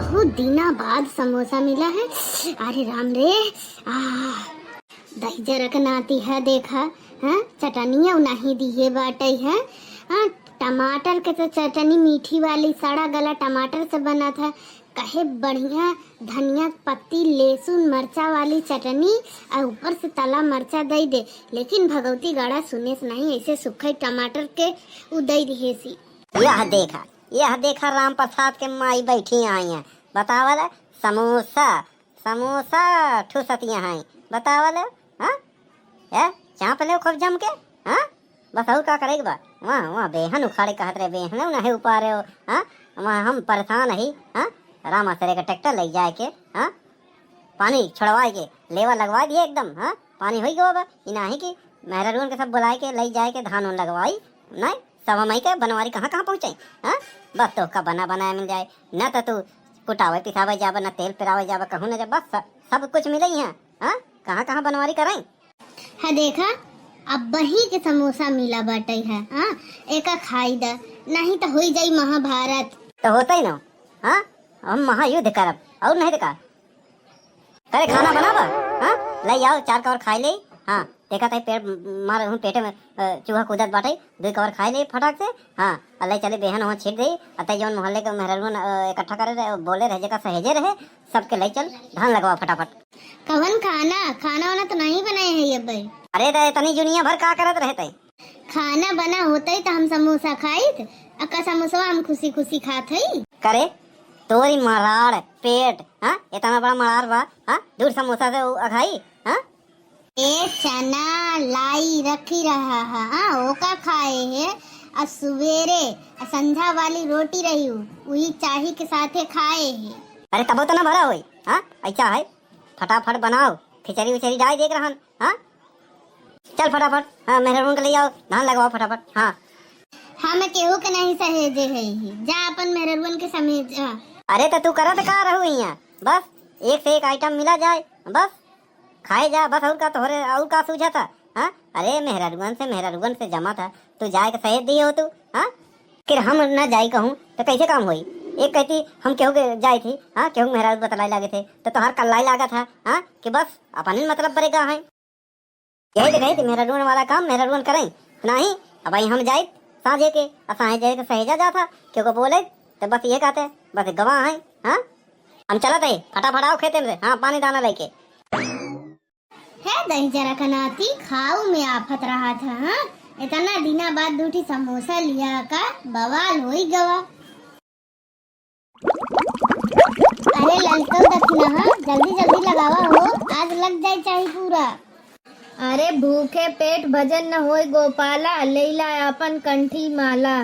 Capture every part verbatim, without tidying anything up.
बहुत दिना बाद समोसा मिला है। अरे राम रे, आ, दहिजरा क नाती है, देखा, हाँ, चटनिया नाही दिहे बाटइ है, हाँ, टमाटर के तो चटनी मीठी वाली सड़ा गला टमाटर से बनत है, कहे बढ़िया धनिया पत्ती, लहसुन, मरचा वाली चटनी, और ऊपर से तला मरचा दइ दे। लेकिन भगवती गाड़ा सुनेस नहीं, ऐसे सुखई टमाटर के उ दइ दिहेसी। यह देखा, यह देखा, राम प्रसाद के माई बैठी आई हैं। बतावल, समोसा, समोसा ठूसतिया हैं। बतावल, हाँ? ए, चाप लेव खूब जम के, हाँ? बस और का करे के बा? वहाँ, वहाँ बेहन उखाड़े कहत रहे, बेहन ना है उपारे हो, हाँ? वहाँ हम परेशान ही, हाँ? राम आसरे के ट्रैक्टर लइ जाए के, हाँ? पानी छोड़वाए के, लेवा लगवाए दिए एकदम, हाँ? पानी होई गवा बा, ई नाही कि मेहरारुअन के सब बुलाए के, लइ जाए के धान उन लगवाई, नहीं? सब हमही के बनवारी कहाँ, कहाँ पहुँचाई, हाँ? बस तोहका बना बनाए मिल जाए, न त तू कुटावे पिसावे जाबा, न तेल पेरावे जाबा, कहूँ न जाबा, बस सब, सब कुछ मिलइ है, हाँ? कहाँ, कहाँ बनवारी करइ? है देखा, अबही के समोसा मिला बाटइ है, हाँ, एका खाइ द, नहीं त होई जाई महाभारत। त होतइ न, हाँ, हम महायुद्ध करब, और नहीं त का? करे खाना बनाबा, हाँ, लइ आओ चार कवर खाइ लेई, हाँ, देखा तइ पेट मार हूँ, पेटे में, अ, चूहा कूदत बाटइ, दुइ कवर खाइ लेई फटाक से, हाँ, अ लइ चली बेहन वहाँ छीट देई, अ तइ जौन मोहल्ले के मेहरारुअन, अ, इकट्ठा करे रहे, बोले रहे, जेका सहेजे रहे, सबके लइ चल, धान लगवा फटाफट। कवन खाना? खाना वाना तो नहीं बनाए है ये भाई। अरे त इतनी जुनिया भर का करत रहते? खाना बना होतइ त हम समोसा खाइत, अका समोसवा हम खुशी खुशी खात हई। करे तोरी मराड़ पेट, हाँ? इतना बड़ा मराड़ बा, हाँ? दूर समोसा से उ अघाई, हाँ? ए चना लाई रखी रहा है, हाँ? ओका खाए है, आ सुबेरे आ संझा वाली रोटी रही उ, उही चाही के साथे खाए है। अरे तबो तो ना भरा होई, हाँ? ऐसा है, फटाफट बनाओ, खिचड़ी उचड़ी डाल देख रहन, हाँ? चल फटाफट, हाँ, मेहरारुअन के लइ आओ, धान लगवाओ फटाफट, हाँ। हम केहू के नहीं सहेजे है ही, जा अपन मेहरारुअन के समेट जा। अरे त तू करत का रहू हियाँ? बस एक से एक आइटम मिला जाए, बस खाए जा, बस और का तोहरे और का सूझा था, हाँ? अरे मेहरारुअन से, मेहरारुअन से जमा था, तू जाए के सहेज दिए हो तू, हाँ? फिर हम न जाई कहूँ त कैसे काम होई? एक कहती हम केहू के जाए थी, हाँ, केहू के मेहरारू बतलाए लागे थे, त तोहार कल्लाई लागा था, हाँ, कि बस अपन ही मतलब बरेगा है। यही तो कही थी, मेहरारुअन वाला काम मेहरारुअन करइ। नहीं, अब आई हम जाइत साँझे के, आ साँझे के सहेजा जात है, केहू को बोले, त बस ये कहते, बस गवाह हैं, हाँ? हम चलत है, फटाफट आओ खेते में से, हाँ, पानी दाना लइके। है दहिजरा क नाती, खाऊ में आफत रहत है, हाँ? इतना दिना बाद दू ठी समोसा लिया का बवाल होई गवा। अरे ललकऊ दखिनहा, जल्दी जल्दी लगावा हो, आज लग जाए चाही पूरा। अरे भूखे पेट भजन न होय गोपाला, लेला आपन कंठी माला।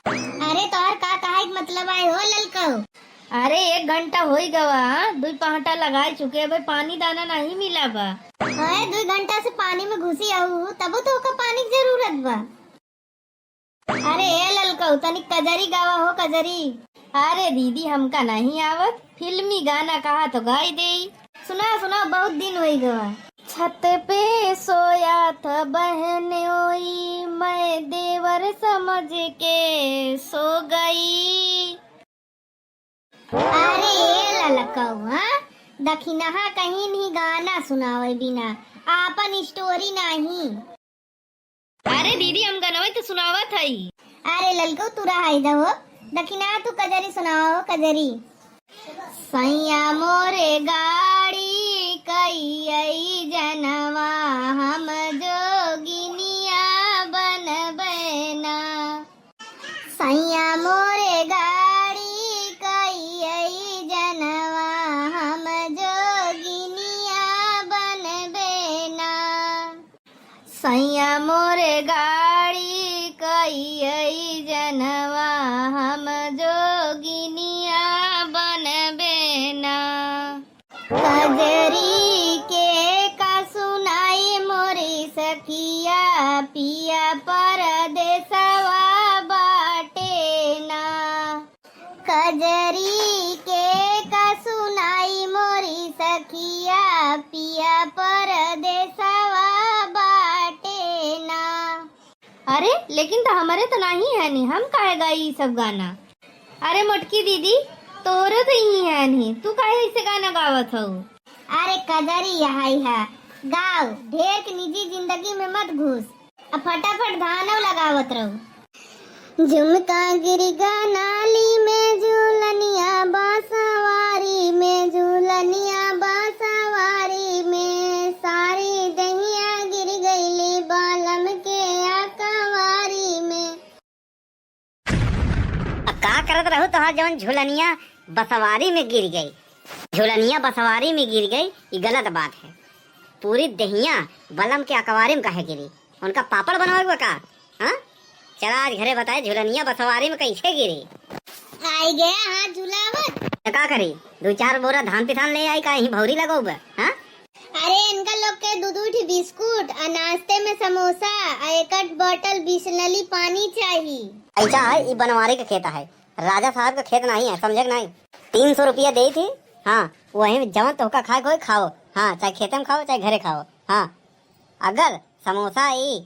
अरे तोहर का कहे के मतलब आए हो ललकऊ? अरे एक घंटा होई गवा, हाँ? दुई पहाटा लगाए चुके, अबे पानी दाना नहीं मिला बा। अरे दुई घंटा से पानी में घुसी आहू, तबो तो ओका पानी की जरूरत बा। अरे ए ललकऊ, तनी कजरी गावा हो, कजरी। अरे दीदी, हमका नहीं आवत, फिल्मी गाना कहा तो गाई देई। सुना, सुना, बहुत दिन होई गवा। छत पे सोया था बहनोई, मैं देवर समझ के सो गई। अरे ए ललकऊ, हाँ? दखिनहा कहीं नहीं गाना सुनावे बिना, आपन स्टोरी नहीं। अरे दीदी, हम गनवई तो सुनावत हई। अरे ललकऊ, तू रहाई दहो, दखिना तू कजरी सुनावा हो, कजरी। सैया मोरे गाड़ी कई जनवा, हम जोगिनिया बनबे ना। सैया मोरे गाड़ी कई जनवा, हम जोगिनिया बनबे ना। सैया मोरे गाड़ी कई जनवा, हम जोगिनिया बनबे ना। कजरी के का सुनाई मोरी सखिया, पिया परदेसवा बाटे ना। कजरी के का सुनाई मोरी सखिया, पिया परदेसवा बाटे ना। अरे, लेकिन त हमरे त नाही है नी, हम काहे गाई ई सब गाना? अरे मोटकी दीदी, तोरो तो इही है नहीं, तू काहे ऐसे गाना गावत हऊ? अरे कजरी यही है, गाओ, ढेर के निजी जिंदगी में मत घुस। अब फटाफट धानो लगावत रहू। झुमका गिर गा नाली में, झूलनिया बांसवारी में, झूलनिया बांसवारी में, सारी दहिया गिर गईली बालम के अकवारी में। अब का करत रहू, तोहार जवन झुलनिया बसवारी में गिर गई, झुलनिया बसवारी में गिर गई, ई गलत बात है। पूरी दहिया बलम के अकवारी में काहे गिरी? उनका पापड़ बनवावे बा का? हाँ? चला आज घरे बताए झुलनिया बसवारी में कैसे गिरी। आई गया हाथ झुलावत। त का करी? दो चार बोरा धान पिसान ले आई का, यहीं भौरी लगौबे? हाँ? अरे इनका लोग के दू दू ठी बिस्कुट आ नाश्ते में समोसा आ एक आध बॉटल बिसलरी पानी चाही। ऐसा है, ई बनवारी के खेत है, राजा साहब के खेत नहीं है, समझे के नहीं? तीन सौ रुपया दे थी, हाँ, वही में जवन तोहका खाए के होई खाओ, हाँ, चाहे खेते में खाओ चाहे घरे खाओ, हाँ। अगर समोसा ई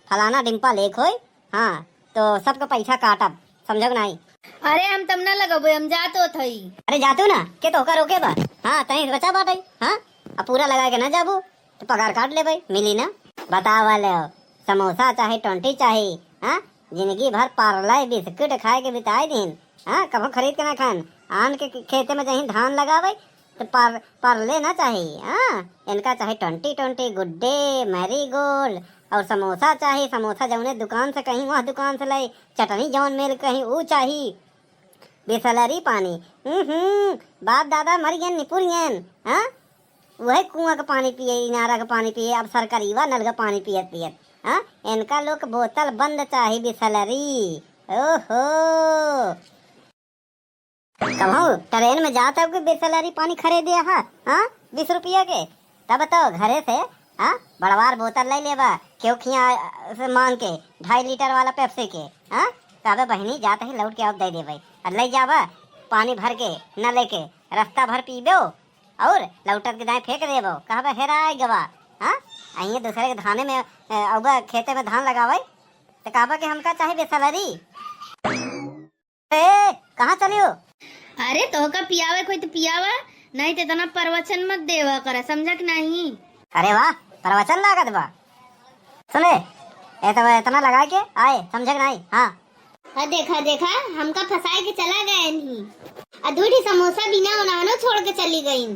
फलाना डिम्पा लेक होई, हाँ, तो सबका पैसा काटब, समझो कि नाई? अरे हम तब ना लगबो, हम जात होत हई। अरे जातू ना, के तोहका रोके बा? हाँ, तहीं बचा बाटे, हाँ, अब पूरा लगा के ना जाबू, तो पगार काट लेबे, मिली ना। बतावा ले, समोसा चाहे ट्वेंटी चाहे, हाँ, जिंदगी भर पार्ले बिस्कुट खाए के बिताए दिन, हाँ, कभो खरीद के ना खान, आन के खेते में जहीं धान लगावे, तो पार-, पार्ले ना चाही, हाँ? इनका चाही ट्वेंटी ट्वेंटी, गुड्डे, मैरीगोल्ड और समोसा चाही। समोसा जौने दुकान से कहीं, वह दुकान से ले, चटनी जौन मेल कहीं, ऊ चाही। बिसलरी पानी, हम्म, बाप दादा मर गए, निपुर गए, हाँ? वही कुआं का पानी पिए, इनारा का पानी पिए, अब सरकारीवा नल का पानी पियत पियत, हाँ? इनका लोग बोतल बंद चाही, बिसलरी। ओहो। कबहू ट्रेन में जात हो कि बिसलरी पानी खरीदे हा, हाँ, बीस रुपया के? तब तो घरे से, हाँ, बड़वार बोतल ले लेबा, केहू खिया से मांग के ढाई लीटर वाला पेप्सी के, हाँ, कहबे बहिनी जात ही लौट के अब दे देबे, और ले जाबा पानी भर के, न लेके रास्ता भर पीबो और लौटत के दाएं फेंक देबो, कहबे हेरा गवा, हाँ। अहिए दूसरे के धाने में, ए, अउबा खेते में धान लगावे, तो कहबा कि हमका चाहे बिसलरी। ए, कहाँ चलियो? अरे, तोहका पियावे कोई तो पियावा, नहीं तो इतना प्रवचन मत देवा करा, समझा कि नहीं? अरे वाह, प्रवचन लागत बा। सुने, ए तो इतना लगा के आए, समझा कि नहीं? हाँ। आ देखा, देखा, हमका फंसाए के चला गए नहीं। आ दू ठी समोसा बिना उनानो छोड़ के चली गई।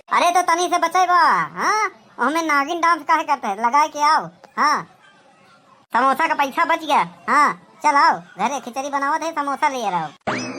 अरे, तो तनी से बचाई बा, हाँ? हमें नागिन डांस काहे करते हैं? लगा के आओ, हाँ। समोसा का पैसा बच गया। हाँ, चल आओ, घरे खिचड़ी बनावत है, समोसा ले रहो।